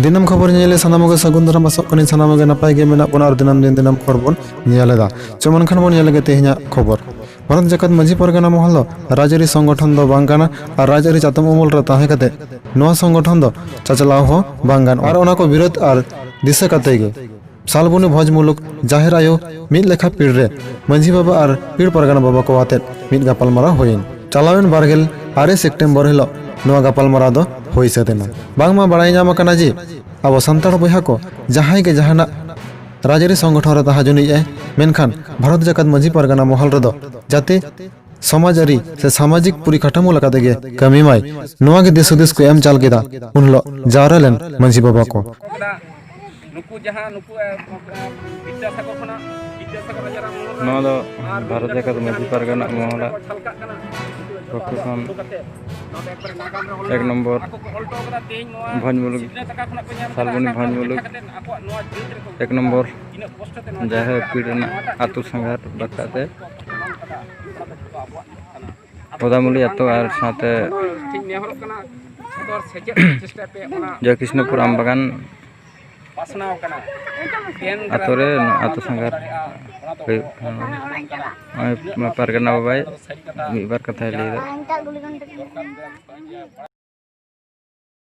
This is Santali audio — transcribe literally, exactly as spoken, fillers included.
ᱫᱤᱱᱟᱹᱢ ᱠᱷᱚᱵᱚᱨ ᱧᱮᱞ ᱥᱟᱱᱟᱢ ᱠᱚ ᱥᱟᱹᱜᱩᱱ ᱫᱟᱨᱟᱢ, ᱟᱥᱚᱜ ᱠᱟᱹᱱᱟᱹᱧ ᱥᱟᱱᱟᱢ ᱜᱮ ᱱᱟᱯᱟᱭ ᱜᱮ ᱢᱮᱱᱟᱜ ᱵᱚᱱᱟ ᱟᱨ ᱫᱤᱱᱟᱹᱢ ᱫᱤᱱ ᱫᱤᱱᱟᱹᱢ ᱠᱷᱚᱵᱚᱨ ᱵᱚᱱ ᱧᱮᱞ ᱮᱫᱟ᱾ ᱪᱚ ᱢᱮᱱᱠᱷᱟᱱ ᱵᱚᱱ ᱧᱮᱞ ᱞᱮᱜᱮ ᱛᱮᱦᱮᱧᱟᱜ ᱠᱷᱚᱵᱚᱨ᱾ ᱵᱷᱟᱨᱚᱛ ᱡᱟᱠᱟᱛ ᱢᱟᱹᱡᱷᱤ ᱯᱟᱨᱜᱟᱱᱟ ᱢᱚᱦᱚᱞ ᱫᱚ ᱨᱟᱡᱽᱟᱹᱨᱤ ᱥᱚᱝᱜᱚᱴᱷᱚᱱ ᱫᱚ ᱵᱟᱝ ᱠᱟᱱᱟ ᱟᱨ ᱨᱟᱡᱽᱟᱹᱨᱤ ᱪᱟᱛᱚᱢ ᱩᱢᱩᱞ ᱨᱮ ᱛᱟᱦᱮᱸ ᱠᱟᱛᱮ ᱱᱚᱣᱟ ᱥᱚᱝᱜᱚᱴᱷᱚᱱ ᱫᱚ ᱪᱟᱪᱞᱟᱣ ᱦᱚᱸ ᱵᱟᱝ ᱜᱟᱱᱚᱜᱼᱟ᱾ ᱟᱨ ᱚᱱᱟ ᱠᱚ ᱵᱤᱨᱳᱫ ᱟᱨ ᱫᱤᱥᱟᱹ ᱠᱟᱛᱮ ᱜᱮ ᱥᱟᱞᱵᱚᱱᱤ ᱵᱷᱚᱸᱡᱽ ᱢᱩᱞᱩᱠ ᱡᱟᱦᱮᱨ ᱟᱭᱳ ᱢᱤᱫ ᱞᱮᱠᱷᱟ ᱯᱤᱲ ᱨᱮ ᱢᱟᱹᱡᱷᱤ ᱵᱟᱵᱟ ᱟᱨ ᱯᱤᱲ ᱯᱟᱨᱜᱟᱱᱟ ᱵᱟᱵᱟ ᱠᱚ ᱟᱛᱮᱫ ᱢᱤᱫ ᱜᱟᱯᱟᱞᱢᱟᱨᱟᱣ ᱦᱩᱭᱮᱱ᱾ ᱪᱟᱞᱟᱣᱮᱱ ᱵᱟᱨᱜᱮᱞ ᱟᱨᱮ ᱥᱮᱯᱴᱮᱢᱵᱚᱨ ᱦᱤᱞᱳᱜ ᱱᱚᱣᱟ ᱜᱟᱯᱟᱞᱢᱟᱨᱟᱣ ᱫᱚ ᱦᱩᱭ ᱥᱟᱹᱛ ᱮᱱᱟ᱾ ᱵᱟᱝᱢᱟ ᱵᱟᱲᱟᱭ ᱧᱟᱢ ᱟᱠᱟᱱᱟ ᱡᱮ ᱟᱵᱚ ᱥᱟᱱᱛᱟᱲ ᱵᱚᱭᱦᱟ ᱠᱚ ᱡᱟᱦᱟᱸᱭ ᱜᱮ ᱡᱟᱦᱟᱱᱟᱜ ᱨᱟᱡᱽᱟᱹᱨᱤ ᱥᱚᱝᱜᱚᱴᱷᱚᱱ ᱨᱮ ᱛᱟᱦᱮᱸ ᱡᱚᱱᱤᱡ ᱮ, ᱢᱮᱱᱠᱷᱟᱱ ᱵᱷᱟᱨᱚᱛ ᱡᱟᱠᱟᱛ ᱢᱟᱹᱡᱷᱤ ᱯᱟᱨᱜᱟᱱᱟ ᱢᱚᱦᱚᱞ ᱨᱮᱫᱚ ᱡᱟᱛᱮ ᱥᱚᱢᱟᱡᱽᱟᱹᱨᱤ ᱥᱮ ᱥᱟᱢᱟᱡᱤᱠ ᱯᱚᱨᱤᱠᱟᱴᱷᱟᱢᱳ ᱞᱮᱠᱟᱛᱮ ᱜᱮ ᱠᱟᱹᱢᱤ ᱢᱟᱭ, ᱱᱚᱣᱟ ᱜᱮ ᱫᱤᱥ ᱦᱩᱫᱤᱥ ᱠᱚ ᱮᱢ ᱪᱟᱞ ᱠᱮᱫᱟ ᱩᱱ ᱦᱤᱞᱳᱜ ᱡᱟᱣᱨᱟ ᱞᱮᱱ ᱢᱟᱹᱡᱷᱤ ᱵᱟᱵᱟ ᱠᱚ᱾ ᱱᱩᱠᱩ ᱡᱟᱦᱟᱸ ᱱᱩᱠᱩ, ᱮ, ᱵᱤᱫᱽᱫᱟᱥᱟᱜᱚᱨ ᱠᱷᱚᱱᱟᱜ, ᱵᱤᱫᱽᱫᱟᱥᱟᱜᱚᱨ ᱨᱟᱡᱟᱨᱟᱢ ᱢᱳᱦᱚᱱ ᱨᱟᱭ ᱱᱚᱣᱟ ᱫᱚ ᱟᱨ ᱵᱷᱟᱨᱚᱛ ᱡᱟᱠᱟᱛ ᱢᱟᱹᱡᱷᱤ ᱯᱟᱨᱜᱟᱱᱟ ᱢᱚᱦᱚᱞᱟᱜ ᱡᱷᱟᱞᱠᱟᱜ ᱠᱟᱱᱟ᱾ ᱩᱱᱠᱩ ᱫᱚ ᱯᱚᱠᱠᱷᱚ ᱠᱷᱚᱱ ᱱᱚᱰᱮ ᱮᱠᱵᱟᱨᱮ ᱱᱟᱜᱟᱢ ᱨᱮ ᱚᱞ ᱮᱠ ᱱᱚᱢᱵᱚᱨ ᱟᱠᱚ ᱠᱚ ᱚᱞ ᱦᱚᱴᱚ ᱠᱟᱫᱟ᱾ ᱛᱮᱦᱮᱧ ᱱᱚᱣᱟ ᱵᱷᱚᱸᱡᱽ ᱢᱩᱞᱩᱠ ᱥᱤᱞᱫᱟᱹ ᱠᱟᱛᱷᱟ ᱠᱷᱚᱱᱟᱜ ᱠᱚ ᱧᱟᱢ ᱠᱟᱫᱟ, ᱥᱟᱞᱵᱚᱱᱤ ᱟᱠᱟ ᱵᱷᱚᱸᱡᱽ ᱠᱷᱚᱱᱟᱜ ᱢᱩᱞᱩᱠ ᱠᱟᱛᱮ ᱟᱠᱚᱣᱟᱜ ᱱᱚᱣᱟ ᱡᱟᱹᱛ ᱨᱮᱠᱚ ᱮᱠ ᱱᱚᱢᱵᱚᱨ ᱛᱤᱱᱟᱹᱜ ᱠᱚᱥᱴᱚ ᱛᱮ ᱱᱚᱣᱟ ᱡᱟᱦᱮᱨ ᱡᱟᱹᱛ ᱯᱤᱲ ᱨᱮᱱᱟᱜ ᱱᱚᱣᱟᱴᱟᱜ ᱟᱹᱛᱩ ᱥᱟᱸᱜᱷᱟᱨ ᱵᱟᱠᱷᱨᱟ ᱛᱮ ᱚᱱᱟ ᱫᱚ ᱟᱵᱚᱣᱟᱜ ᱠᱟᱱᱟ᱾ ᱵᱚᱫᱟᱢᱩᱞᱤ ᱟᱹᱛᱩ ᱟᱨ ᱥᱟᱶᱛᱮ ᱴᱷᱤᱠ ᱱᱮᱦᱚᱨᱚᱜ ᱠᱟᱱᱟ᱾ ᱥᱚᱫᱚᱨ ᱥᱮᱪᱮᱫ ᱯᱨᱚᱪᱮᱥᱴᱟ ᱯᱮ ᱚᱱᱟ ᱡᱚᱭᱠᱨᱤᱥᱱᱚᱯᱩᱨ ᱟᱢᱵᱟᱜᱟᱱ ᱯᱟᱥᱱᱟᱣ ᱠᱟᱱᱟ᱾ ᱟᱛᱳ ᱨᱮ ᱟᱛᱳ ᱥᱟᱸᱜᱷᱟᱨ ᱦᱩᱭᱩᱜ ᱠᱟᱱᱟ᱾ ᱱᱚᱜᱼᱚᱭ ᱯᱟᱨᱜᱟᱱᱟ ᱵᱟᱵᱟᱭ ᱢᱤᱫ ᱵᱟᱨ ᱠᱟᱛᱷᱟᱭ ᱞᱟᱹᱭᱫᱟ᱾